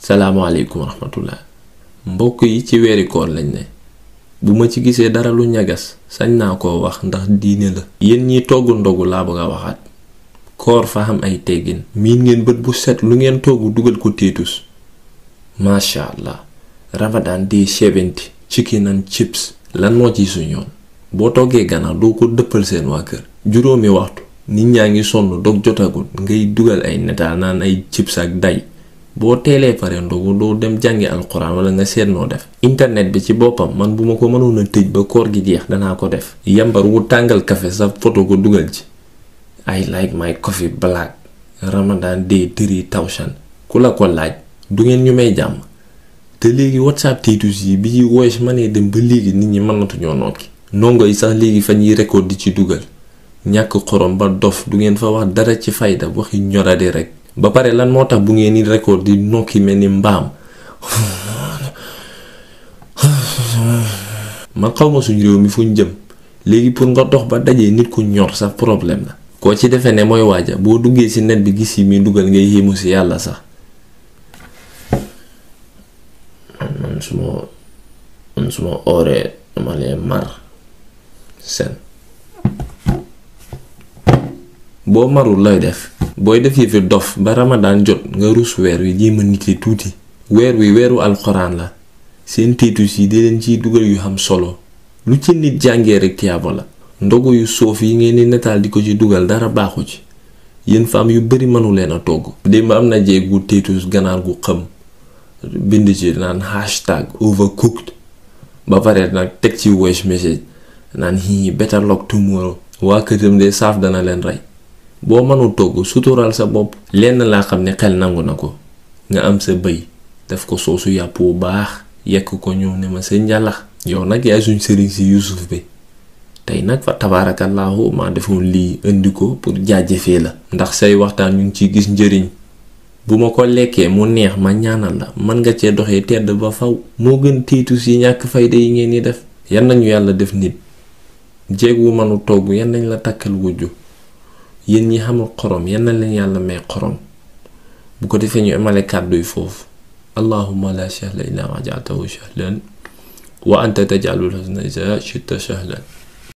salaamaaleykum wa rahmatullah mbokk yi ci weeri koor lañ ne bu ma ci gisee dara lu ñagas sañ naa koo wax ndax diine la. yéen ñi togg ndogu laa bëgg a waxaat koor fa am ay teggin miin ngeen bët bu set lu ngeen togg dugal ko téetus masha allah Ramadan day 70 chicken and chips lan moo ci suñ yoon boo toggee ganaar doo ko dëppal seen waa kër juróomi waxtu nit ñaa ngi sonn dog jotagul ngay dugal ay netaal naan ay chips ak day boo teelee pare ndogu doo dem jàngi alxuraan wala nga seet noo def. internet bi ci boppam man bu ma ko mënoon a tëj ba koor gi jeex danaa ko def. yambar wu tàngal café sa photo ko dugal ci I like my coffee black Ramadan day 3000 ku la ko laaj du ngeen ñu may jàmm. te léegi whatsapp titus yi bi ci voice ma ne dem ba léegi nit ñi mënatuñoo nokki ndongo yi sax léegi fa ñuy record di ci dugal ñàkk xorom ba dof du ngeen fa wax dara ci fayda waxi ñorade rek. ba pare lan moo tax bu ngeen ni record di nokki mel ni mbaam man xaw ma suñu réew mi fuñ jëm léegi pour nga dox ba dajee nit ku ñor sax problème la. koo ci defee ne mooy waaja boo duggee ci net bi gis yi muy dugal ngay yéemu ci yàlla sax. man suma ooree dama leen mar seen boo marul lay def booy def yëfi dof ba Ramadan jot nga rus weer wi jéema nite tuuti. weer wi weeru alxuraan la seen tiitus yi di leen ciy dugal yu am solo lu ci nit jàngee rek tiyaabo la. ndogu yu soof yi ngeen di netaal di ko ci dugal dara baaxu ci yéen femme yu bari mënu leen a togg. démb am na jeeg gu tiitus ganaar gu xëm bind ci naan #overcooked ba pare nag teg ci voice message naan better luck tomorrow. waa këram de saaf dana leen rey. boo mënul togg sutural sa bopp. lenn laa xam ne xel nangu na ko nga am sa bëy def ko soosu yàpp bu baax yekk ko ñëw ne ma sa njàllax yow nag yaay suñ sëriñ si Yuusuf bi tey nag fa tabaarakallaahu maa defoon lii indi ko pour jaajëfee la ndax say waxtaan ñu ngi ciy gis njëriñ bu ma ko lekkee mu neex ma ñaanal la mën nga cee doxee tedd ba faw moo gën tiitus yi ñàkk fayda yi ngeen di def. yan nañu yàlla def nit jéeg wu mënu togg yan nañ la takkal wujju yéen ñi xamul xorom yan nañ leen yàlla may xorom bu ko defee ñu amale kàddu yi foofu allahumma la sahla illa ma ja'altahu sahlan wa anta taj'alul hazna idha shi'ta sahlan.